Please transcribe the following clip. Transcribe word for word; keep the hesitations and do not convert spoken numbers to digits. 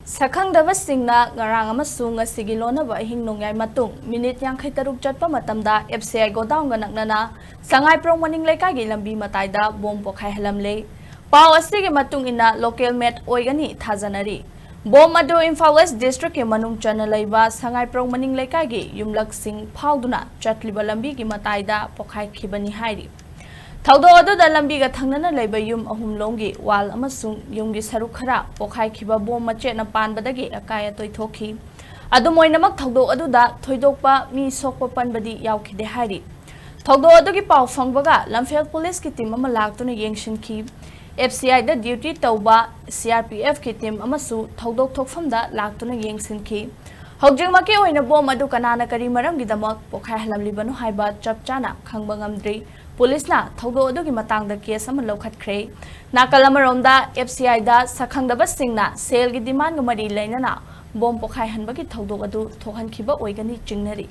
ꯁꯛꯈꯪꯗꯕꯁꯤꯡꯅ ꯉꯔꯥꯡ ꯑꯃꯁꯨꯡ ꯉꯁꯤꯒꯤ ꯂꯣꯟꯅꯕ ꯑꯍꯤꯡ ꯅꯣꯡꯌꯥꯏ ꯃꯇꯨꯡ ꯃꯤꯅꯤꯠ ꯌꯥꯡꯈꯩ ꯇꯔꯨꯛ ꯆꯠꯄ ꯃꯇꯝꯗ ꯑꯦꯐ ꯁꯤ ꯑꯥꯏ ꯒꯣꯗꯥꯎꯟꯒ ꯅꯛꯅꯅ ꯁꯉꯥꯏꯄ꯭ꯔꯧ ꯃꯅꯤꯡ ꯂꯩꯀꯥꯏꯒꯤ ꯂꯝꯕꯤ ꯃꯇꯥꯏꯗ ꯕꯣꯝ ꯄꯣꯈꯥꯏꯍꯜꯂꯝꯂꯦ꯫ ꯄꯥꯎ ꯑꯁꯤꯒꯤ ꯃꯇꯨꯡ ꯏꯟꯅ ꯂꯣꯀꯦꯜ ꯃꯦꯠ ꯑꯣꯏꯒꯅꯤ ꯊꯥꯖꯅꯔꯤ꯫ ꯕꯣꯝ ꯑꯗꯨ ꯏꯝꯐꯥꯜ ꯋꯦꯁ ꯗꯤꯁꯇ꯭ꯔꯤꯛꯀꯤ ꯃꯅꯨꯡ ꯆꯟꯅ ꯂꯩꯕ ꯁꯉꯥꯏꯄ꯭ꯔꯧ ꯃꯅꯤꯡ ꯂꯩꯀꯥꯏꯒꯤ ꯌꯨꯝꯂꯛꯁꯤꯡ ꯐꯥꯎꯗꯨꯅ ꯆꯠꯂꯤꯕ ꯂꯝꯕꯤꯒꯤ ꯃꯇꯥꯏꯗ ꯄꯣꯈꯥꯏꯈꯤꯕꯅꯤ ꯍꯥꯏꯔꯤ꯫ ꯊꯧꯗꯣꯛ ꯑꯗꯨꯗ ꯂꯝꯕꯤꯒ ꯊꯪꯅꯅ ꯂꯩꯕ ꯌꯨꯝ ꯑꯍꯨꯝꯂꯣꯝꯒꯤ ꯋꯥꯜ ꯑꯃꯁꯨꯡ ꯌꯨꯝꯒꯤ ꯁꯔꯨꯛ ꯈꯔ ꯄꯣꯈꯥꯏꯈꯤꯕ ꯕꯣꯝ ꯃꯆꯦꯠꯅ ꯄꯥꯟꯕꯗꯒꯤ ꯑꯀꯥꯏ ꯑꯇꯣꯏ ꯊꯣꯛꯈꯤ꯫ ꯑꯗꯨꯝ ꯑꯣꯏꯅꯃꯛ, ꯊꯧꯗꯣꯛ ꯑꯗꯨꯗ ꯊꯣꯏꯗꯣꯛꯄ ꯃꯤ ꯁꯣꯛꯄ ꯄꯟꯕꯗꯤ ꯌꯥꯎꯈꯤꯗꯦ ꯍꯥꯏꯔꯤ꯫ ꯊꯧꯗꯣꯛ ꯑꯗꯨꯒꯤ ꯄꯥꯎ ꯐꯪꯕꯒ ꯂꯝꯐꯦꯜ ꯄꯨꯂꯤꯁꯀꯤ ꯇꯤꯝ ꯑꯃ ꯂꯥꯛꯇꯨꯅ ꯌꯦꯡꯁꯤꯟꯈꯤ꯫ ꯑꯦꯐ ꯁꯤ ꯑꯥꯏꯗ ꯗ꯭ꯌꯨꯇꯤ ꯇꯧꯕ ꯁꯤ ꯑꯥꯔ ꯄꯤ ꯑꯦꯐꯀꯤ ꯇꯤꯝ ꯑꯃꯁꯨ ꯊꯧꯗꯣꯛ ꯊꯣꯛꯐꯝꯗ ꯂꯥꯛꯇꯨꯅ ꯌꯦꯡꯁꯤꯟꯈꯤ꯫ ꯍꯧꯖꯤꯛꯃꯛꯀꯤ ꯑꯣꯏꯅ ꯕꯣꯝ ꯑꯗꯨ ꯀꯅꯥꯅ ꯀꯔꯤ ꯃꯔꯝꯒꯤꯗꯃꯛ ꯄꯣꯈꯥꯏꯍꯜꯂꯝꯂꯤꯕꯅꯣ ꯍꯥꯏꯕ ꯆꯞ ꯆꯥꯅ ꯈꯪꯕ ꯉꯝꯗ꯭ꯔꯤ꯫ ꯄꯨꯂꯤꯁꯅ ꯊꯧꯗꯣꯛ ꯑꯗꯨꯒꯤ ꯃꯇꯥꯡꯗ ꯀꯦꯁ ꯑꯃ ꯂꯧꯈꯠꯈ꯭ꯔꯦ꯫ ꯅꯥꯀꯜ ꯑꯃꯔꯣꯝꯗ, ꯑꯦꯐ ꯁꯤ ꯑꯥꯏꯗ ꯁꯛꯈꯪꯗꯕꯁꯤꯡꯅ ꯁꯦꯜꯒꯤ ꯗꯤꯃꯥꯟꯒ ꯃꯔꯤ ꯂꯩꯅꯅ ꯕꯣꯝ ꯄꯣꯈꯥꯏꯍꯟꯕꯒꯤ ꯊꯧꯗꯣꯛ ꯑꯗꯨ ꯊꯣꯛꯍꯟꯈꯤꯕ ꯑꯣꯏꯒꯅꯤ ꯆꯤꯡꯅꯔꯤ꯫